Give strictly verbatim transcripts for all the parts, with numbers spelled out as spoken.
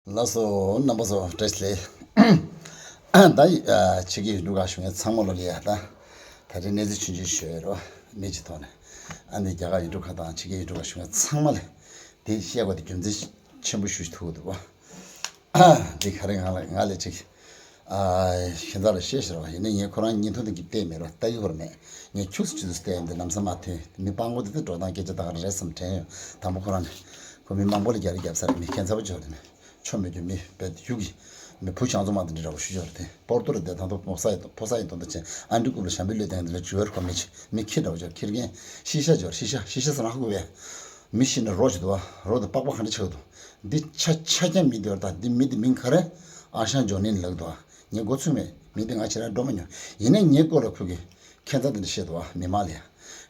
ལགས་སོ། རྣམ་པ་ཚོ་བཀྲ་ཤིས་བདེ་ལེགས། ད་ཡི་ཨ་ཕྱི་རྒྱལ་ཡུལ་གྲུ་ཁག་བཞུགས་མཁན་ཚང་མ་ལོ་ལ་ཡ་ད་ད་རེས་གནས་ཚུལ་ཆུང་ཆུང་ཞུ་ཡ་རོ། མི་གཅིག་ཐོག་ནས་ཨ་ནི་རྒྱ་གར་ཡུལ་གྲུ་ཁག་དང་ཕྱི་རྒྱལ་ཡུལ་གྲུ་ཁག་བཞུགས་མཁན་ཚང་མ་ལ་དེ་བཤད་དགོས་དེ་རྒྱུ་མཚན་ཆེན་པོ་ཞུ་ཐུབ་འདུག་བ། འདི་ག་རེ་ང་ལ་ང་ལས་ཅིག་ཨ་ཁྱེད་ཚོ་ལ་བཤད་ཤེས་རོགས། ཡིན་ན་ངས་ཁོ་རང་བརྙན་ཐུང་དེ་གི་བལྟས་མེད་རོགས། ལྟ་གི་ཁོ་རང་མེད། ངས་ཁྱུག་ཙམ་ཅིག་ཏུ་བལྟས་ཡོང་དུས་ལམ་སང་མ་ཐོན། མི་སྤྲང་པོ་དེ་ཚོ་འགྲོ་སྟངས་སྐད་ཆ་ད་ག་རེ་རེད་བསམ་དྲན་ཡོང་། དང་པོ་ཁོ་རང་ནས་ཁོ་མི་མང་པོ་ལ་རྒྱ་རེ་རྒྱབ་ས་རེད། མི་ཁྱད་མཚར་པོ་ཅིག་རེད། ནས་ཆོ་མེད་རྒྱུ་མི་བེད་ཡུག་གི་མི་བུ་ཞང་ཚོ་མ་དེ་འདྲ་འདྲ་བོ་ཞུ་ཆོག་རེད་དེ། སྤོར་ཏོ་རེད་དེ། ད་དུང་ཕོ་ས་ཡི་ཕོ་ས་ཡི་དོན་དུ་ཆེན་ཨ་འདྲི་རྐུབ་ལ་ཞྭ་མོ་གློད་དེ་འདི་འདྲ་བྱོས་ར་ཁོ་མི་ཆེ་མི་ཁྱི་འདྲ་བོ་ཅིག་ཁྱི་རྒན་ཤི་ཤ་ཅོར་ཤི་ཤ་ཤི་ཤ་ཟེར་ན་ཧ་གོ་བས། མི་ཤི་ན་རོ་ཞིག་འདུག་བ། རོ་དེ་པགས་པ་ག་འདྲ་ཆགས་འདུག་འདི་ཆ་ཆ་རྐྱང་མི་འདི་བར་ད་འདི་མི་འདི་མིང་ག་རེ། ཨ་ཞང་ཇོ་ནི་ལགས་འདུག་བ། ངས་མགོ་ཚོས་མེད། མི་འདི་ང་ཁྱེད་རང་འགྲོ་མ་མྱོང་། ཡིན་ན་ངའི་སྐོར་ལ་ཁོ་གི་ཁྱད་མཚར་འདི་འདྲ་བཤད་འདུག་བ། མི་མང་ལ་ཡ།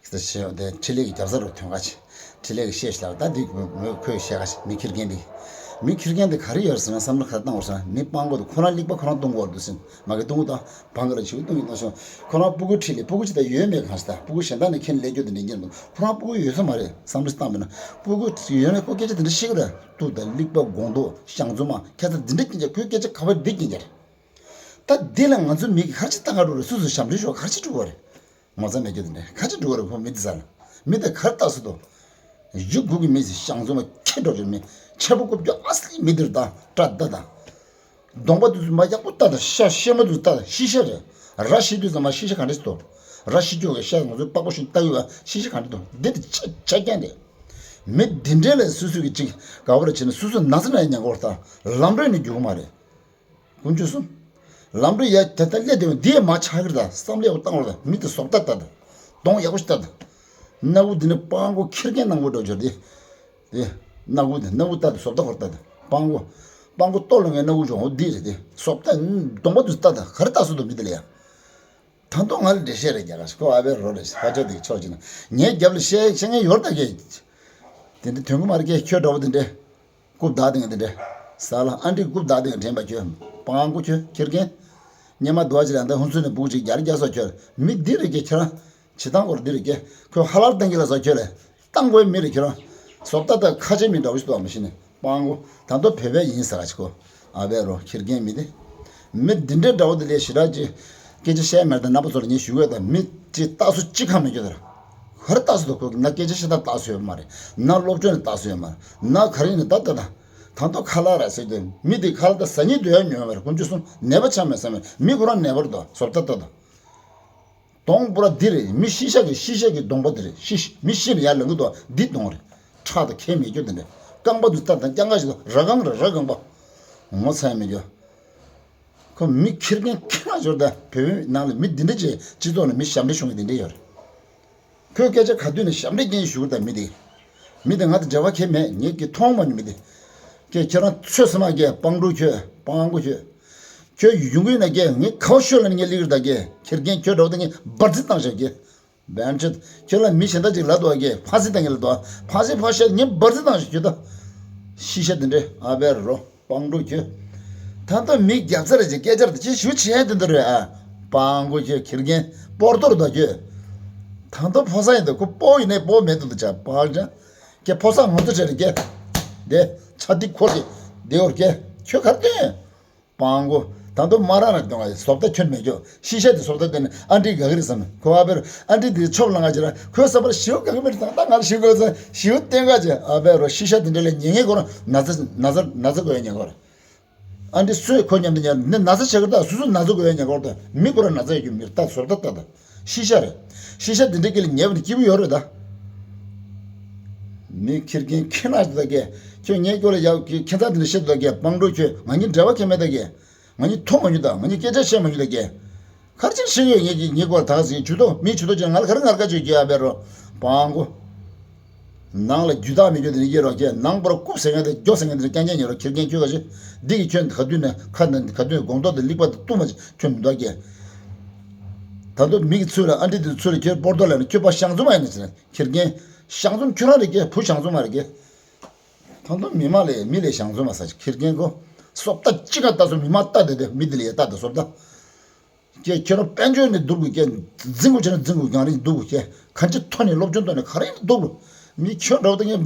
ཁྱེད་ཚོ་ཆེ་བ་དེ་འཕྲིན་ལས་ཀྱི་རྒྱབ་ས་རུ་ཐོན་ག་ཆེ། འཕྲིན་ལས་ཀྱི་བཤད་ཤི་ལ་ད་འདི་མོས་ཁོས་བཤད་ག་ཆེ། མི་ཁྱི་རྒན་འདི། མི་ཁྱི་རྒན་འདི་ག་རེ་ཡོད་ཟེར་ན་བསམ་བློ་ག་རེ་བཏང་བ་ཟེར་ན་མི་སྤྲང་པོ་འདི་ཁོ་རང་རླིག་པ་ཁོ་རང་གཏོང་གི་འདུག་ཟེར། མ་གི་གཏོང་གི་ད་བང་གི་ར་ཆུ་གཏོང་གི་གཏོང་ཤོག་ཁོ་རང་སྤུ་གུ་ཁྲིད་ལས་སྤུ་གུ་ཅི་ད་ཡོད་མེད་གང་ཤེས། ད་སྤུ་གུ་གཞན་དག་ནས་ཁྱེར་ལས་རྒྱུ་དེ་འདྲ་ཉེར་འདུག་ཁོ་རང་སྤུ་གུ་ཡོད་ས་མ་རེད། བསམ་བློ་བཏང་བས་ན་སྤུ་གུ་ཡོད་ན་ཁོ་སྐད་ཆ་དེ་འདྲ་བཤད་གི་ར། ཏུ་ད་རླིག་པ་སྒོང་རྡོག་ཞང་ཚོ་མ་ཁྱད་མཚར་འདི་འདྲ་སྐད་ཆ་ཁོའི་སྐད་ཆ་ག་བར་འདི་སྐད་ཆ་རེད། ད་འདི་ལ་ང་ཚོ་མི་གི་ཧར་ཅི་ལྟ་ག་འགྲོ་རེད། སུ་སུ་ཞབས་འདྲེན་ཞོག་ཧར་ཅི་འགྲོ་བ་རེད། ངོ་ཚ་མེད་རྒྱུ་དེ་འདྲ་ཁ་ཅིག་འགྲོ་བ་རེད། ཁོ་མི་དེ་ཟ་ལ་མི་དེ་གར་ལྟ་སུ་དོ། གཞུག་གུ་གི་མི་ཟི་ཞང་ཚོ་མ་ཁྱེད་འགྲོ་རེད། མི་ཆེ་བོ་རྐུབ་ཀྱོག་ཨ་སི་མི་དེར་ད་སྐྲ་ད་ད། གདོང་པ་དུས་མ་ཡག་པོ་ལྟ་ད། ཤ་ཤེ་མ་དུས་ལྟ་ད། ཤི་ཤ་རེད། ར་ཤི་དུས་ཙམ་མ་ཤི་ཤ་ག་འདྲ་སི་དོ། ར་ཤི་ཀྱོག་གི་ཤ་ང་ཚོའི་པགས་པ་ཤུན་ལྟ་གི་བ་ཤི་ཤ་ག་འདྲ་དོ། འདི་དེ་ཆ་ཆ་རྐྱང་རེད། མི་འདི་འདྲའི་ལས་སུ་སུ་གི་ཅིག་དགའ་བོ་ར་བྱེད་ན་སུ་སུ་ན་ཚ་ན་ཡ་ཉན་གོ་ད་ལམ་རེ་ནས་རྒྱུག་མ་རེད། དཀོན་མཆོག་གསུམ། ལམ་འགྲོ་ཡ་དེ་ལྟར་སླེབས་དེ་བ་འདི་ཡ་མ་ཆགས་ཀྱི་རེད། ད་བསམ་བློ་ཡག་པོ་བཏང་རོགས། ད་མི་དེ་བཟོ་ལྟ་ལྟ་ད། གདོང་ཡག་པོ་ཞིག་ལྟ་ད། སྣ་བུག་འདི་ནི་སྤྲང་པོ་ཁྱི་རྒན་སྣ་བུག་འགྲོ་འབྱོར་དེ། དེ། སྣ་བུག་འདི་སྣ་བུག་ལྟ་ད། བཟོ་ལྟ་ཧོར་ལྟ་ད། སྤྲང་པོ། སྤྲང་པོ་ལྟོ་ལོ་ངའི་སྣ་བུག་བྱུང་འོ་འདི་རེད་དེ། བཟོ་ལྟ་གདོང་པ་དུ་ལྟ་ད་ག་རེ་ལྟ་སོ་དོ་མི་དེ་ལ་ཡ། ད་དུང་ང་ལ་འགྲེལ་བཤད་རེ་རྒྱག་ག་ཁོ་ཨ་བའི་རོ་རེད། ཧ་ཅོ་དེ་ཕྱོགས་གཅིག་ན་ངའི་རྒྱབ་ལ་བཤད་བཤད་མཁན་ཡོད་ད་གས། དེ་འདྲ་དོན་གོ་མ་རེད་གས། ཁྱོད་འདྲ་བོ་དེ་འདྲ། རྐུབ་བདག་དེ་འདྲ་དེ་འདྲ། ས་ལ་ཨ་འདྲི་རྐུབ་བདག་དེ་འདྲ་དྲན་པ་ཁྱོད་སྤྲང་པོ་ཁྱོད་ཁྱི་རྒན། སྙེ་མ་དུ་བ་ཅི་ལ་འདི་ཧུན་སུ་ནས་སྦུག་ཅིག་རྒྱ་རྒྱ་སོ་ཁྱོད་མི་འདི་རེད་གས། ཁྱེད་རང་བྱེད་སྟངས་སྐོར་འདི་རེད་གས། ཁོས་ཧ་ལར་བཏང་གི་ལ་སོ་ཁྱོད་ལས་བཏང་དགོས་མི་རེད། ཁྱེད་རང་བཟོ་ལྟ་ལྟ་ཁ་ཆེ་མི་འདྲ་བོ་ཞིག་འདུག་མི་ཤེས་ནས། སྤྲང་པོ། ད་དུང་བོད་པའི་ཡིན་ཟེར་ག་ཅིག་གོ། ཨ་བའི་རོ་ཁྱི་རྒན་མི་དེ། མི་འདི་འདྲའི་འདྲ་བོ་དེ་ལས་ཞེ་དྲག་ཅིག་སྐད་ཆ་བཤད་མེད་དང་རྣམ་པ་ཚོ་ལ་ངས་ཞུ་གི་ཡོད། ད་མི་ཅིག་ལྟ་སུ་ཅི་ཁ་མི་སྐྱོ་དེར། ག་རེ་ལྟ་སུ་དོ་ཁོ་ན་སྐད་ཆ་བཤད་སྟངས་ལྟ་སུ་ཡོད་མ་རེད། ན་སློབ་སྦྱོང་ནས་ལྟ་སུ་ཡོད་མ་རེད། ན་ག་རེ་ཡིན་ན་ད་ལྟ་ད། ད་དུང་ཁ་ལག་ར་ཟེར་དེ་མི་དེ་ཁ་ལག་ད་ཟ་ཉིན་དུ་ཡང་ཉོས་མ་རེད། དཀོན་མཆོག་གསུམ་ནད་པ་ཆགས་མེད་ཟ་མེད་མི་ཁོ་རང་ནད་པར་དོ་བཟོ་ལྟ་ལྟ་དོ། གདོང་པོ་ར་འདི་རེད། མི་ཤི་ཤ་གི་ཤི་ཤ་གི་གདོང་པ་འདི་རེད། ཤི་ཤི་མི་ཤི་ནས་ཡར་ལངས་གི་འདུག་འདི་གདོང་རེད། ཁྲག་དང་ཁྱད་མེད་རྒྱུ་དེ་འདྲ། རྐང་པ་འདི་ལྟ་དང་རྐྱང་ཁ་ཞིག་ཏུ་ར་གང་རེད། ར་གང་པ། ངོ་ཚ་ཡ་མེད་རྒྱུ། ཁོ་མི་ཁྱི་རྒན་ཁྱི་ན་འབྱོར་ད་བོད་ནང་ལ་མི་འདི་འདྲ་ཅིག་སྤྱི་ཚོགས་ནང་མི་ཞབས་འདྲེན་བྱུང་གི་འདི་འདྲ་ཡོད་རེད། ཁོས་སྐད་ཆ་ག་དུས་ནས་ཞབས་འདྲེན་རྐྱེན་ཞུ་གི་ད་མི་འདི། མི་དེ་ང་དང་འབྲེལ་བ་ཁྱད་མེད། ངས་ཀྱི་མཐོང་མ་མྱོང་མི་དེ། ཀྱེ་ཁྱེད་རང་ཚོད་སེམས་མ་ཀྱེ་སྤྲང་ཕྲུག་ཁྱོད་སྤྲང་པོ་ཁྱོད། ཁྱོད་ཡོང་གི་ན་ཀྱེ་ངས་ཁ་བ་ཤོད་ལ་ནི་ངས་ལིག་རེད་ད་ཀྱེ། ཁྱེད་རྒན་ཁྱོད་འགྲོ་ད་ངས་འབར་རྩི་བཏང་བཞག་ཀྱེ། བན་ཆད་ཁྱོད་ལ་མི་གཞན་དག་ཅིག་ལབ་འདུག་ཀྱེ་ཕ་སི་བཏང་ངས་ལབ་འདུག་ཕ་སི་ཕ་ཤད་ངས་འབར་རྩི་བཏང་བཞག་ཁྱོད་ད། ཤི་ཤ་དེ་འདྲས་ཨ་བེ་རོ། སྤྲང་ཕྲུག་ཁྱོད། ད་ལྟ་མི་རྒྱབ་རྩ་རེ་ཅིག་སྐད་ཆ་རེ་ཅིག་ཞུ་བྱས་དེ་འདི་རེད་ཨ། སྤྲང་པོ་ཁྱོད་ཁྱི་རྒན་སྤོར་ཏོ་རེད་ད་ཁྱོད། ད་ལྟ་ཕོ་གསར་ཡིན་ད་ཁོ་སྤོ་ཡིན་ནའི་སྤོ་མེད་དུ་འདུག་ཅག་སྤང་ཅག་ཀྱེ་ཕོ་གསར་ངོ་ཚ་བྱས་རེ་ཀྱེ། དེ་ཆ་འདི་འཁོར་གྱི་དེ་འོར་ཀྱེ་ཁྱོད་གར་སྟོན། སྤྲང་པོ། ད་ལྟ་མ་རང་ར་སྟོན་ཨ་བཟོ་ལྟ་ཁྱོད་མེད་ཁྱོད་ཤི་ཤ་དེ་བཟོ་ལྟ་སྟོན་ནས་ཨ་འདྲི་དགའ་གི་རེད་བསམ་ཁོ་ཨ་བེ་རོ་ཨ་འདྲི་དེ་ཆོབ་ལ་ང་ཅི་ར་ཁོའི་བསམ་པར་ཞིའུ་དགའ་གི་མེད་ད་ད་ང་ལ་ཞིའུ་དགའ་ཚ་ཞིའུ་སྟོན་ག་ཅེ་ཨ་བེ་རོ་ཤི་ཤ་དེ་འདྲ་ལས་ཉན་ངེས་ཁོ་རང་ན་ཚ་ན་ཚ་ན་ཚ་དགོས་ཡ་ཉན་ཁོ་ར། ཨ་འདྲི་སུས་ཁོ་མཉམ་དུ་ཉལ་ནི་ན་ཚ་ཆགས་ཀྱི་ད་སུ་སུ་ན་ཚ་དགོས་ཡ་ཉན་ཁོ་ར་ད་མི་ཁོ་ར་ན་ཚ་ཡོད་རྒྱུ་མི་རེད་ད་བཟོ་ལྟ་ལྟ་ད་ཤི་ཤ་རེད། ཤི་ཤ་དེ་འདྲ་སྐྱེ་ལ་ཉལ་བ་ནི་སྐྱིད་པོ་ཡོད་རེད་ད། མི་ཁྱི་རྒན་ཁྱི་ན་ཞིག་ད་ཀྱེ། ཁྱོད་ངའི་སྐོར་ལ་ཡག་ཁྱི་ཁྱི་ཚ་དེ་འདྲ་བཤད་ད་ཀྱེ་སྤྲང་ཕྲུག་ཁྱོད་ང་གཉིས་འབྲེལ་བ་ཁྱད་མེད་ད་ཀྱེ། ང་གཉིས་མཐོང་མ་མྱོང་ད་ང་གཉིས་སྐད་ཆ་བཤད་མ་མྱོང་ད་ཀྱེ། ག་རེ་བྱས་ཤེས་ཡོད་ངེད་ཀྱིས་ངེད་སྐོར་ད་ག་ཟིག་ཇུས་གཏོགས་མི་ཇུས་གཏོགས་ཅན་ང་ལ་ག་རེ་ངར་དགའ་བྱོས་ཀྱི་ཨ་བེ་རོ། སྤྲང་པོ། ནང་ལ་རྒྱུ་དག་མི་རྒྱུ་དེ་ནི་ཡེ་རོགས་ཀྱེ་ནང་པོར་རྐུབ་ཟེར་མཁན་དེ་རྒྱོ་ཟེར་མཁན་དེ་རྐྱང་རྐྱང་ཉེ་རོགས་ཁྱི་རྒན་ཁྱོད་ག་ཞིག་འདི་གི་ཁྱོད་ག་དུས་ནས་ཁ་ནས་ག་དུས་དགོང་དོག་དེ་ལིག་པ་དེ་བཏུང་མ་ཁྱོད་མི་འདུག་ཀྱེ། ད་དུང་མི་གི་ཚུལ་ལ་ཨ་འདྲི་དེ་ཚུལ་ལ་ཁྱོད་སྤོར་ཏོ་ལ་ནི་ཁྱོད་པ་ཞང་ཚོ་མ་ཡིན་ནི་ཟེར་ཁྱི་རྒན་ཞང་ཚོ་ཁྱོད་རང་རེད་ཀྱེ་བུ་ཞང་ཚོ་མ་རེད་ཀྱེ། ད་དུང་མི་མ་ལས་མི་ལས་ཞང་ཚོ་མ་ཟེར་ཁྱི་རྒན་ཁོ་སོབ་ད་ཅི་ག་ལྟ་སོ་མི་མ་ལྟ་དེ་དེ་མི་དེ་ལས་ལྟ་དེ་སོབ་ད། ཀྱེ་ཁྱེད་རང་དཔལ་འབྱོར་ནས་སྡུག་དགོས་ཀྱེ། འཛིན་དགོས་བྱས་ན་འཛིན་དགོས་གང་རེད་སྡུག་དགོས་ཀྱེ། གང་ཅི་ཐོན་ནས་སློབ་སྦྱོང་ཐོན་ནས་ག་རེ་ཡིན་སྡུག་དགོས། མི་ཁྱོད་འདྲ་བོ་དེ་ངས་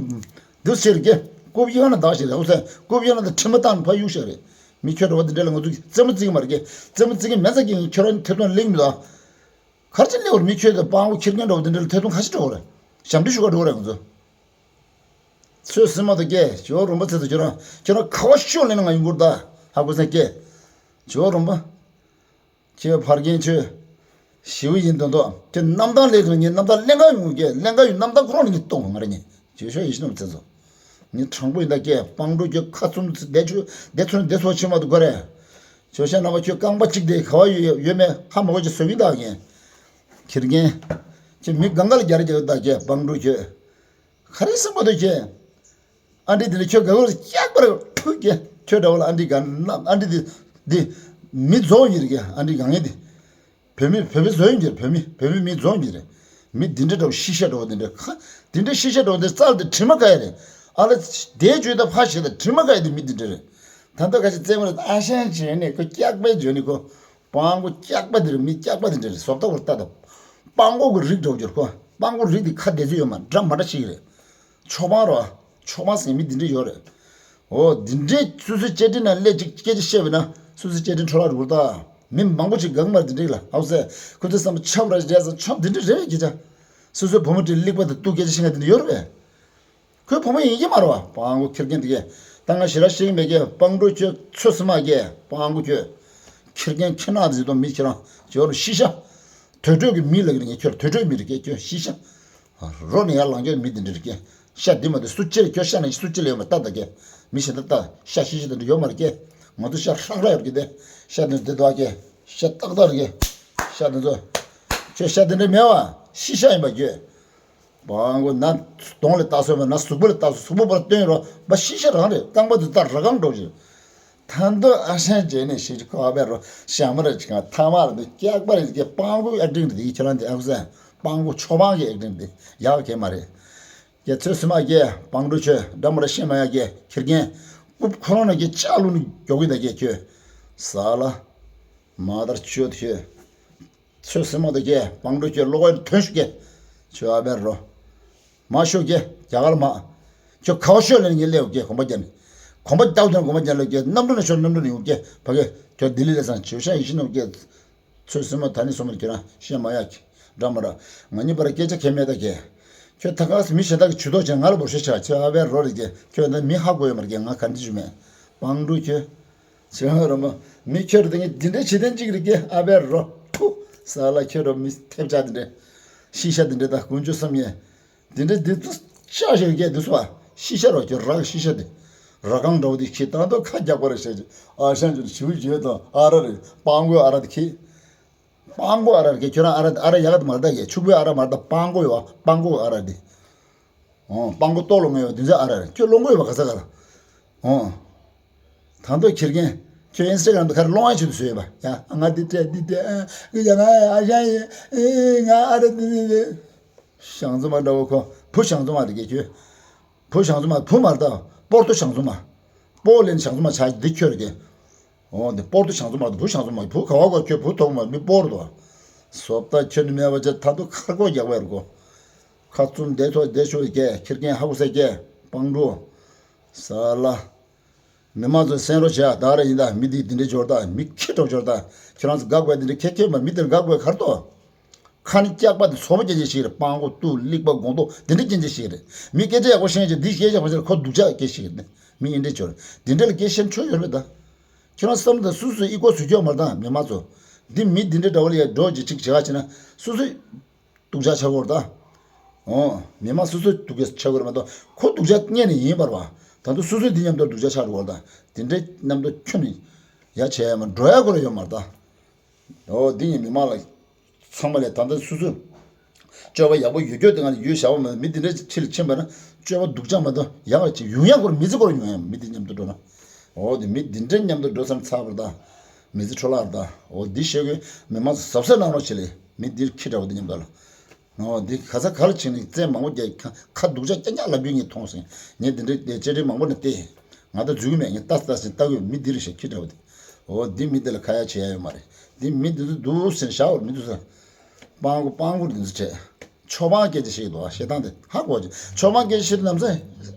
འདུག་ཟེར་ཀྱེ། རྐུབ་གཡོན་ལ་བདག་ཞིག་རེད། ཧུ་སེ་རྐུབ་གཡོན་ལ་དང་ཁྲི་མ་བཏང་ནས་ཕར་གཡུག་བཞག་རེད། མི་ཁྱོད་འདྲ་བ་འདི་འདྲ་ལ་ང་ཚོ་རྩེད་མོ་རྩེ་གི་མ་རེད་ཀྱེ། རྩེད་མོ་རྩེ་གི་མེད་ས་ཀྱི་ཁྱོད་རང་ཐེ་ཚོམ་གླེང་མི་འདུག་ག་རེ་བྱས་སླེབས་པར་མི་ཁྱོད་དང་སྤང་པོ་ཁྱི་རྒན་འདྲ་བ་འདི་འདྲ་ལ་ཐེ་ཚོམ་ག་ཞིག་འགྲོ་གི་རེད། ཞབས་འདྲེན་ཞུ་ག་འགྲོ་གི་རེད་ང་ཚོ། ཚོད་སྲིད་མ་གཏོགས་ཀྱེ། ཇོ་བོ་རོང་པ་ཚེ་དང་ཁྱོད་རང་ཁྱོད་རང་ཁ་བ་ཤོར་ལེན་ན་ང་ཡོང་གི་རེད་ད། ཧ་གོ་སོང་ཀྱེ། ཇོ་བོ་རོང་པ། ཁྱོད་ཕ་རྒན་ཁྱོད། ཞི་བ་ཡིན་དོན་དོ། ཁྱོད་གནམ་ཐང་སླེབས་སོང་། ངས་གནམ་ཐང་ལེན་ག་ཡོང་གི། ལེན་ག་ཡོང་། གནམ་ཐང་ཁོ་རང་ལ་ངས་གཏོང་ང་རེད། ངས་བྱོས་ཤོག་ཡིད་བཞིན་ནོར་བུ་ཚེ་སོང་། ངས་དྲང་པོ་ཡིན་ད་ཀྱེ། སྤང་ཕྲུག་ཁྱོད་ཁ་བཙུམ་བསྡད་ཆོག་བསྡད་ཚོད་བསྡད་ཚོད་ཆེ་མ་འདུག་ག་རེད། ཇོ་ཤ་ནང་པ་ཁྱོད་རྐང་པ་གཅིག་དེ་ག་བ་ཡོད་ཡོད་མེད་ཧ་མ་གོ་ཅིག་བཟོ་གི་ད་ངས། ཁྱི་རྒན། ཁྱོད་མི་གང་ག་ལ་རྒྱ་རེ་རྒྱག་ད་ཀྱེ་སྤང་ཕྲུག་ཁྱོད། ག་རེ་བསམ་པ་འདུག་ཁྱེད། ཨ་འདྲི་འདི་ནི་ཁྱོད་དགའ་བོར་སྐྱག་པར་ཕུག་གེ། ཁྱོད་འདྲ་བོ་ལ་ཨ་འདྲི་ག་ན་ཨ་འདྲི་འདི་འདི་མི་རྫོགས་ཡིན་རེད་གེ། ཨ་འདྲི་ག་ངེས་འདི་བོད་མི་བོད་པའི་བཟོ་ཡིན་གྱི་རེད། བོད་མི་བོད་མི་མི་རྫོགས་ཡིན་རེད། མི་འདི་འདྲ་འདྲ་བོ་ཤི་ཤ་འདྲ་བོ་འདི་འདྲ་ཁ་འདི་འདྲ་ཤི་ཤ་འདྲ་བོ་འདི་རྩལ་འདི་དྲི་མ་ག་ཡ་རེད། ཨ་ལ་དེ་བརྗོད་ད་ཕ་ཤི་ད་དྲི་མ་ག་ཡ་འདི་མི་འདི་འདྲ་རེད། ད་ལྟ་ཁ་ཤས་རྩེད་མོ་རེད། ཨ་ཞང་བྱས་ནས་ཁོ་སྐྱག་པའི་བརྗོད་ནི་ཁོ། སྤང་པོ་སྐྱག་པ་འདི་རེད། མི་སྐྱག་པ་འདི་འདྲ་རེད། བཟོ་ལྟ་བུར་ལྟ་དང་། སྤང་པོ་གི་རིགས་འདྲ་བོ་འགྱུར་ཁོ། སྤང་པོ་རིགས་འདི་ཁ་བདེ་ཚོད་ཡོད་མ་འདྲ་མ་འདྲ་ཞིག་རེད། ཆོ་འཕང་རོ། ཆོ་འཕང་ཟེར་མི་འདི་འདྲ་ཡོད་རེད། འོ་འདི་འདྲའི་སོ་སོའི་བཅའ་ཁྲིམས་ནང་སླེབས་ཅིག་སྐད་ཆ་བཤད་པ་ན་སོ་སོའི་བཅའ་ཁྲིམས་འཕྲོ་བརླག་འགྲོ་གི་རེད་ད། མི་མང་པོ་ཅིག་གང་མར་འདི་འདྲ་ལ་ཧའུ་སེ་ཁོ་ཚོའི་བསམ་པ་ཆབ་ར་རེད་ཟེར། ཆབ་འདི་འདྲ་རེད་བས་སྐད་ཆ། སོ་སོའི་བུ་མོ་དེ་གླིག་པ་དང་སྟུག་སྐད་ཆ་བཤད་མཁན་འདི་འདྲ་ཡོད་རེད་བས། ཁོའི་བུ་མོ་ཡིན་གྱི་མ་རེད་བ། སྤང་པོ་ཁྱི་རྒན་དེ་གས། ད་ང་ཞེ་དྲག་ཤེས་ཀྱི་མེད་གས། སྤང་པོ་ཁྱོད་ཚོད་སི་མ་གས། སྤང་པོ་ཁྱོད། ཁྱི་རྒན་ཁྱི་ནག་ཟིག་དང་མི་ཁྱེད་རང་ཇོ་རུ་ཤི་ཤ། དུར་ཁྲོད་ཀྱི་མི་ལ་གི་ངས་ཁྱོད་དུར་ཁྲོད་མི་རེད་གས། ཁྱོད་ཤི་ཤ། རོ་ནས་ཡར་ལངས་ཁྱོད་མི་དེ་འདྲ་རེད་གས། ཤ་འདི་མ་དེ་སུ་ཅི་རེད། ཁྱོད་ཤ་ནང་སུ་ཅི་ལ་ཡོད་མ་ལྟ་ད་གས། མི་གཞན་ད་ལྟ་ཤ་ཤི་ཤི་དེ་འདྲ་ཡོད་མ་རེད་གས། ང་ཚོ་ཤ་ཧྲག་ཧྲག་ཡོད་གི་དེ། ཤ་དེ་འདི་དོ་གས། ཤ་ཏག་ཏག་རེད་གས། ཤ་དེ་ཚོ། ཁྱོད་ཤ་དེ་འདྲ་མེད་བ། ཤི་ཤ་ཡིན་པ་ཁྱོད། སྤང་པོ་ན་གདོང་ལ་ལྟ་སོང་བ་ན་གཟུགས་པོ་ལ་ལྟ་སོང་། གཟུགས་པོ་བར་སྟོན་རོ་འབའ་ཤི་ཤ་རང་རེད། རྐང་པ་དེ་ལྟ་ར་གང་འགྲོ་ཞིག་ད་འདི་ཨ་ཞང་བྱས་ནས་ཤི་ཁ་བས་རོ་ཞང་མ་ར་ཅིག་ཐ་མ་ར་འདི་སྐྱག་པ་རེད་ཀྱི། སྤང་པོ་ཨ་འབྲིང་རེད་ཁྱེད་རང་འདི་ཨ་ཁུ་སེ། སྤང་པོ་ཆོ་འཕང་གི་ཨ་འབྲིང་འདི་ཡག་གི་མ་རེད། ཀྱེ་ཚོད་སི་མ་ཀྱེ་སྤང་པོ་ཁྱོད་འདྲ་མ་ར་ཤེས་མ་ཡ་ཀྱེ་ཁྱི་རྒན། རྐུབ་ཁོ་རང་ན་ཀྱེ་ལྕགས་ལུག་ནི་མགྱོགས་ཀྱི་ད་ཀྱེ་ཁྱོད། ས་ལ། མ་དར་ཆོད་ཁྱོད། ཚོད་སི་མ་དང་ཀྱེ་སྤང་པོ་ཁྱོད་ལོག་ག་ཐོན་ཤོག་ཀྱེ། ཁྱོད་ཨ་བེར་རོ། མ་ཤོག་ཀྱེ་རྒྱ་གར་མ། ཁྱོད་ཁ་བ་ཤོད་ལེན་ངས་སླེབས་ཀྱེ་གོམ་པ་རྒྱབ་ནས། གོམ་པ་རྒྱབ་དང་གོམ་པ་རྒྱབ་ལ་ཀྱེ་གནམ་གྲུ་ན་ཤོར་གནམ་གྲུ་ན་ཡོང་ཀྱེ་ཕ་གི། ཁྱོད་ལྡི་ལི་ལ་སང་ཇོ་ཤ་ཡིན་ཤི་ནོ་ཀྱེ། ཚོད་སི་མ་ད་ནི་སོ་མ་ཁྱོད་རང་ཤེས་མ་ཡ་ཀྱེ། འདྲ་མ་ར། ང་གཉིས་བར་སྐད་ཆ་གལ་མེད་ད་ཀྱེ། ཁྱོད་ད་ག་སེ་མི་གཞན་དག་གི་ཇུས་གཏོགས་བྱས་ང་ལ་འབོར་ཤོད་བྱ། ཁྱོད་ཨ་བེར་རོ་རེད་ཀྱེ། ཁྱོད་ད་མི་ཧ་གོ་ཡོད་མ་རེད་ཀྱེ། ང་ག་འདྲི་ཞུ་མེད། སྤང་པོ་ཁྱོད། ཁྱོད་ར་མ། མི་ཁྱོད་དེ་ངས་འདི་འདྲ་བྱེད་དོན་གཅིག་རེད་ཀྱེ་ཨ་བེར་རོ། ཐུ། ས་ལ་ཁྱོད་ར་མི་ཐེབས་ཆག་འདི་འདྲ། ཤི་ཤ་འདི་འདྲ་ད་དཀོན་མཆོག་བསམ་ངས། འདི་འདྲ་འདི་ཚོ་ཤ་ཞིག་རྒྱས་འདི་ཚོ་བ། ཤི་ཤ་རོ་ཁྱོད་རག་ཤི་ཤ་འདི། ར་གང་འདྲ་བོ་འདི་ཁྱི་ད་དོ་ཁ་རྒྱག་པ་རེད་ཤ་ཅིག་ཨ་ཞང་ཅིག་ཞུ་ཡོད་དང་ཨ་ར་རེད། སྤང་པོའི་ཨ་ར་འདི་ཁྱི། སྤང་པོ་ཨ་ར་རེད་ཁྱོད་རང་ཨ་ར་ཨ་ར་ཡག་ག་དུ་མ་རེད་ད་ཀྱེ། ཕྱུག་པོའི་ཨ་ར་མ་རེད་ད། སྤང་པོ་ཡོད་བ། སྤང་པོ་ཨ་ར་འདི། ཨོ། སྤང་པོ་ལྟོ་ལོང་ངེ་ཡོད་འདི་ཚོ་ཨ་ར་རེད། ཁྱོད་ལོང་གོ་ཡོད་བ་ག་ས་ག་ལ། ཨོ། ད་དོ་ཁྱི་རྒན། ཁྱོད་ཨིན་སི་ཊ་གྷ་རམ་དུ་ཁ་རེ་ལོང་ཨ་ཆུ་དུ་བཟོས་ཡོད་པ་ཡ། ང་འདི་སྤྲད་འདི་སྤྲད་ཨ་ཡ་ང་ཨ་ཞང་ཡིན་ཨེ་ང་ཨ་ར་འདི་འདི་འདི། ཞང་ཚོ་མ་འདྲ་བོ་ཁོ། བུ་ཞང་ཚོ་མ་རེད་ཀྱེ་ཁྱོད། བུ་ཞང་ཚོ་མ་བུ་མ་རེད་ད། སྤོར་ཏོ་ཞང་ཚོ་མ། སྤོ་ལེན་ཞང་ཚོ་མ་ཆ་འདི་ཁྱོད་རེད་ཀྱེ། འོ་འདི་སྤོར་ཏོ་ཞང་ཚོ་མ་རེད། བུ་ཞང་ཚོ་མ་བུ་ག་བ་གོ་ཁྱོད་བུ་ཐོག་མ་མི་སྤོར་དོ། བཟོ་ལྟ་ཁྱོད་ནི་མེད་པ་ཅེ་ད་དུ་ཁར་གོ་རྒྱག་པ་རེད་གོ། ཁ་བཙུམ་བསྡད་ཐོག་བསྡད་ཤོག་ཀྱེ། ཁྱི་རྒན་ཧ་གོ་ས་ཀྱེ། སྤང་པོ། ས་ལ། མི་མང་ཚོས་གསན་རོགས་བྱས་ད་ར་ཡིན་ད། མི་འདི་འདི་འདྲའི་འབྱོར་ད། མི་ཁྱི་འདྲ་འབྱོར་ད། ཁྱེད་རང་ཚོ་དགའ་དགོས་འདི་འདྲ་ཁྱེད་ཁྱེད་མ་མི་འདིར་དགའ་དགོས་གར་ཏོ། ཁ་ནི་སྐྱག་པ་འདི་ཚོ་པ་སྐྱེ་ཅན་ཞིག་རེད། སྤང་པོ་སྟུག་ལིག་པ་སྒོང་རྡོག་འདི་འདྲ་སྐྱེ་ཅན་ཞིག་རེད། མི་སྐད་ཆ་ཡག་པོ་བཤད་ཅིག་འདི་སྐད་ཆ་ཡག་པོ་བཤད་ཁོ་སྡུག་ཅག་སྐད་ཞིག་རེད། མི་ཡིན་འདྲ་འབྱོར་འདི་འདྲ་ལ་སྐད་བཤད་ཆོག་ཡོད་རེད་ད། ཁྱེད་རང་བསམ་ད་སུ་སུ་ཨི་ཀོ་བཟོ་རྒྱུ་མ་རེད་ད་མི་མང་ཚོ། འདི་མི་འདི་འདྲ་འདྲ་བ་ལ་ཡ་འགྲོ་ཅིག་ཅིག་བྱེད་ག་བྱེད་ན་སུ་སུ། སྡུག་ཅག་ཆགས་ཀྱི་ཡོད་རེད་ད། འོ། མི་མང་སོ་སོའི་སྡུག་ཅག་ཆགས་ཀྱི་ཡོད་རེད་མ་གཏོགས་ཁོ་སྡུག་ཅག་རྙེད་ནས་ཡིན་པ་རེད་བ། ད་དུང་སོ་སོའི་འདི་མཉམ་དུ་སྡུག་ཅག་ཆགས་འགྲོ་གི་རེད་ད། དེ་འདྲའི་མཉམ་དུ་ཁྱོན་ནས་ཡ་བྱས་ཡ་མ་འགྲོ་ཡ་ཁོ་རང་ཡོད་མ་རེད་ད། འོ་འདི་ཡིན་མི་མང་ལ། ཚང་མ་ལས་ད་ལྟ་སོ་སོའི་སྤྱོད་པ་ཡག་པོ་ཡོད་རྒྱུ་དེ་ང་ལ་ཡོད་བྱ་བ་མ་མི་འདི་འདྲའི་ཁྲི་ལ་ཕྱིན་པ་ན་སྤྱོད་པ་སྡུག་ཅག་མ་གཏོགས་ཡག་ཅིག་ཡོང་ཡ་ཁོ་རང་མི་ཚེ་ཁོ་རང་ཡོང་ཡ་མི་འདི་མཉམ་དུ་འགྲོ་ན། འོ་འདི་མི་འདི་འདྲའི་མཉམ་དུ་འགྲོ་ཙམ་ཚར་བ་རེད་ད། མི་ཚེ་འཕྲོ་བརླག་རེད་ད། འོ་འདི་བཤད་དགོས་མི་མང་ཚོ་གཟབ་གཟབ་གནང་རོགས་བྱེད་ལེ། མི་འདིར་ཁྱི་འདྲ་བོ་འདི་མཉམ་དུ་ལ། འོ་འདི་ག་ས་ག་ལ་ཕྱིན་ནས་རྩེད་མང་པོ་རྒྱག་ཁ་ཁ་སྡུག་ཅག་རྐྱང་རྐྱང་ལབ་རྒྱུ་ངས་མཐོང་སོང་། ངས་འདི་འདྲའི་བཅར་འདྲི་མང་པོ་ནས་བལྟས། ང་ད་འཛུལ་གི་མེད། ངས་ལྟ་ལྟ་ཟིན་ལྟ་གི་མི་འདི་རེད་ཤག་ཁྱི་འདྲ་བོ་འདི། འོ་འདི་མི་འདི་ལ་ཁ་ཡ་བྱེད་ཡ་ཡོད་མ་རེད། འདི་མི་འདི་ཚོ་འདུག་ཟེར་བཞག་བར་མི་འདུག་ཟེར། སྤང་གོ་སྤང་གོ་འདི་ཚོ་བྲེད། ཆོས་པང་སྐད་ཆ་བཤད་ཀྱི་འདུག་ཞེ་སྡང་དེ་ཧ་གོ་ཅིག་ཆོས་པང་སྐད་ཆ་བཤད་དུས་ནམ་སེ་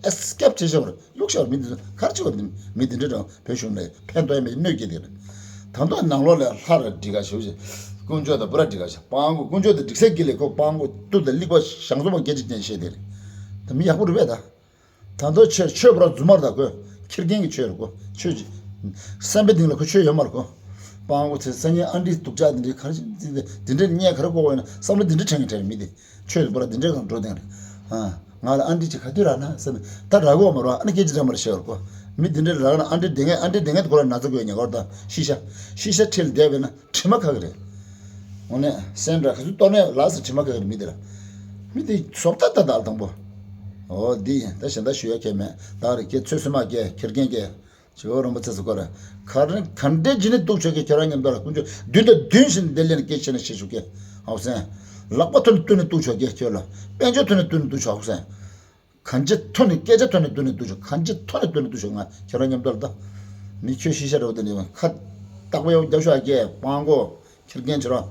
ཨེ་སི་ཀེབ་བྱེད་བྱེད་པར་གཡུག་བྱེད་པར་མི་འདི་ཚོ་ག་རེ་བྱེད་པར་འདི་མི་འདི་འདྲ་རང་བོད་གཞུང་ལ་ཕན་ཐོགས་ཡ་མེད་གནོད་སྐྱེལ་དེ་རེད། ད་མདོ་ནང་ལོགས་ལ་ལྷ་ར་འགྲིག་ག་ཞུ་ཞེས་དཀོན་མཆོག་དང་བུ་ར་འགྲིག་ག་ཞེས་སྤང་གོ་དཀོན་མཆོག་དང་འགྲིག་སའི་དཀྱིལ་ལས་ཁོ་སྤང་གོ་གཏུབ་དང་སླེགས་པ་ཞང་ཚོ་མ་སྐད་ཆ་ཅན་བཤད་དེ་རེད། ད་མི་ཡག་པོ་རེད་པས་ད། ད་མདོ་ཆོས་ཆོས་པོ་ར་རྫུན་མ་རེད་ད་ཁོས་ཁེར་རྐྱང་གི་ཆོས་རེད་ཁོ་ཆོས་ཅི། སེམས་པའི་གཏིང་ལ་ཁོ་ཆོས་ཡོད་མ་རེད་ཁོ། སྤང་གོ་ཚེ་སང་ཉིན་ཨ་འདྲི་སྡུག་ཅག་འདི་འདྲའི་ག་རེ་བྱེད་འདི་འདྲའི་བརྙས་ག་རེ་བཀོག་པ་ཡིན་ན་བསམ་བློ་འདི་འདྲ་དྲན་གི་དྲན་མི་འདི། ཆོས་དེ་པོ་ར་འདི་འདྲའི་གང་འགྲོ་དེང་རེད། ཨ། ང་ལ་ཨ་འདྲི་ཅིག་ག་དུས་རག་ན་བསམ་ད་རག་གི་ཡོད་མ་རེད་ཨ་ནི་སྐད་ཅིག་འདྲ་མ་རེད་ཤེས་བར་གོ། མི་འདི་འདྲའི་རག་ན་ཨ་འདྲི་བདེ་ངེས་ཨ་འདྲི་བདེ་ངེས་དེ་ཁོ་ལ་ན་ཚ་དགོས་ཉེ་གོར་དང་ཤི་ཤ། ཤི་ཤ་ཁྲིད་ལ་བསྡད་པས་ན་དྲི་མ་ཁ་གི་རེད། འོ་ནས་སེམས་འདྲ་ག་ཚོད་གཏོར་ནས་ལགས་སུ་དྲི་མ་ཁ་གི་རེད་མི་འདི་ལ། མི་འདི་བཟོ་ལྟ་ལྟ་དང་དང་པོ། འོ་འདི་ཡིན་ད་གཞན་དག་ཞུ་ཡ་ཁྱད་མེད་ད་རེ་ཁྱེད་ཚོད་སུ་མ་སྐྱེ་ཁྱེར་རྐྱེན་སྐྱེ། ཇོ་བོ་རིན་པོ་ཆེ་སུ་ཁོ་ར། ག་རེ་ག་འདྲའི་ཇི་ནས་གཏུག་ཆོག་གི་ཁྱེད་རང་མཉམ་དུ་ལ་ཀུན་སྤྱོད་བདུན་དང་བདུན་བཞིན་བདེ་ལེགས་སྐད་ཆེ་ནས་བཤད་ཆོག་གི་ཧའུ་སེན། ལག་པ་ཐོན་ནས་བཏོན་ནས་གཏུག་ཆོག་གི་ཁྱོད་ལ། དཔལ་འབྱོར་ཐོན་ནས་བཏོན་ནས་གཏུག་ཆོག་ཧའུ་སེན། གང་ཅི་ཐོན་ནས་སྐད་ཆ་ཐོན་ནས་བཏོན་ནས་གཏུག་ཆོག་གང་ཅི་ཐོན་ནས་བཏོན་ནས་གཏུག་ཆོག་ང་ཁྱེད་རང་མཉམ་དུ་ལ་ད། མི་ཁྱོད་ཤི་ཤ་རེ་བ་དེ་ནས་ཁ་བཏགས་པ་ཡག་རྒྱབ་ཤོག་ཨ་ཀྱེ་སྤང་གོ། ཁྱེར་རྐྱེན་ཁྱེད་རང་།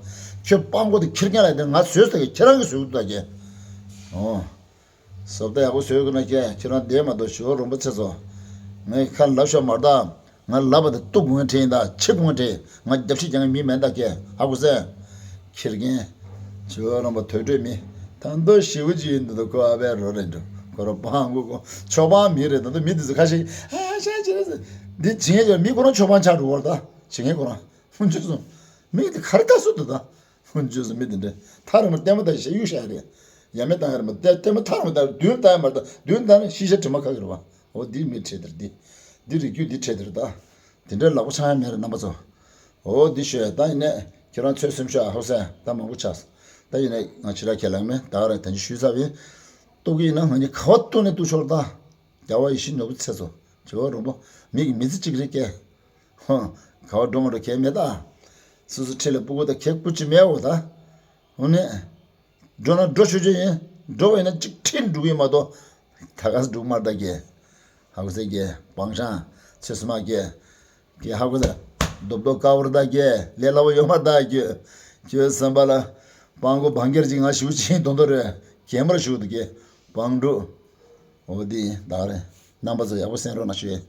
ཁྱོད་སྤང་གོ་དེ་ཁྱེར་རྐྱེན་ལ་དེ་ང་བཟོས་ཟེར་གི་ཁྱེད་རང་གི་བཟོས་འདུག་ཨ་ཀྱེ། ཨོ། བཟོ་ལྟ་ཡག་པོ་བཟོས་དགོས་ན་ཀྱེ་ཁྱེད་རང་བསྡད་མ་གཏོགས་ཞོ་རོང་པོ་ཚེ་ཚོ། ངས་ཁ་ལབ་ཤོག་མ་རེད་ད། ང་ལབ་པ་དེ་གཏུག་དགོས་ངན་དྲན་ཡིན་ད་ཆེ་དགོས་ངན་དྲན་ང་རྒྱབ་ཤིག་ཀྱང་མི་མེད་ད་ཀྱེ་ཧ་གོ་སེ། ཁྱེར་རྐྱེན། ཞོ་རོང་པོ་དོད་འགྲོས་མི། ད་མདོ་ཞེ་པོ་ཅིག་ཡིན་འདུག་ཁོ་ཨ་བའི་རོ་རེད་འགྲོ་ཁོ་རང་སྤང་གོ་ཁོ་ཆོས་སྤང་མི་རེད་ད་ད་མི་འདི་ཚོ་ཁ་ཤས་ཨ་ཤ་ཅི་རེད་ཟེར། འདི་བྱེད་མཁན་ཅིག་མི་ཁོ་རང་ཆོས་སྤང་ཆགས་འགྲོ་བར་ད་བྱེད་མཁན་ཁོ་རང་ཧུན་ཆོས་སོང་། མི་འདི་ག་རེ་ལྟ་སུ་འདུག་ད། ཧུན་ཆོས་སུ་མི་འདི་འདྲ། ཐག་རིང་མོ་ལྟད་མོ་ལྟ་ཞེས་གཡུག་བཞག་རེད། ཡ་མེད་བཏང་ཡ་རེད་མ་ལྟད་ལྟད་མོ་ཐག་རིང་མོ་ལྟ་མདུན་ལྟ་ཡ་མ་ལྟ་མདུན་ལྟ་ན་ཤི་ཤ་དྲི་མ་ཁ་གི་རེད་བ། འོ་འདི་མི་ཁྲེལ་དེར་འདི། འདི་རིགས་རྒྱུད་འདི་ཁྲེལ་དེར་ད། འདི་འདྲའི་ལག་པ་འཆང་ཡ་མེད་རེད་རྣམ་པ་ཚོ། འོ་འདི་ཤོད་ད་ཡིན་ནས་ཁྱེད་རང་ཚོད་སེམས་ཤོག་ཧོ་སེ་ད་མང་པོ་ཆགས། ད་ཡིན་ནས་ང་ཕྱི་ར་ཁས་ལེན་མེད་ད་ག་རང་དོན་ཅི་ཞུས་ཚར་བས། གཏུག་གི་ཡིན་ན་ང་གཉིས་ག་བ་གཏུག་ནས་གཏུག་ཆོག་ད། རྒྱལ་བ་ཡིད་བཞིན་ནོར་བུ་ཚེ་ཚོ། ཇོ་བོ་རོང་པོ། མིག་གི་མི་ཚེ་གཅིག་རེད་ཀྱེ། ཧོ། ག་བ་འགྲོ་མ་འགྲོ་གལ་མེད་ད། སོ་སོ་ཁྲིད་ལ་སྤུ་གུ་དང་ཁྱེད་སྐུ་ཅི་མེད་འོ་ད། འོ་ནས། འགྲོ་ན་འགྲོ་ཆོག་ཆོག་ཡིན། འགྲོ་བ་ཡིན་ན་གཅིག་ཁྲིད་འགྲོ་གི་ཡིན་མ་གཏོགས། ད་ག་སེ་འགྲོ་གི་མ་རེད་ད་ཀྱེ། ཧ་གོ་སེ་ཀྱེ་སྤང་ཤང་ཚེ་སུ་མ་ཀྱེ། ཀྱེ་ཧ་གོ་སེ། རྡོབ་རྡོབ་དཀར་པོ་རེད་ད་ཀྱེ་ལས་སླ་པོ་ཡོད་མ་རེད་ད་ཀྱེ། ཁྱོད་བསམ་པ་ལ། སྤང་གོ་བང་སྒེར་ཅིག་ང་ཞུ་ཅིག་དོན་དོ་རེད། གད་མར་ཞུ་འདུག་ཀྱེ། སྤང་འགྲོ། འོ་དེ་ད་རེད། རྣམ་པ་ཚོ་ཡག་པོ་གསན་རོགས་གནང་ཞུ།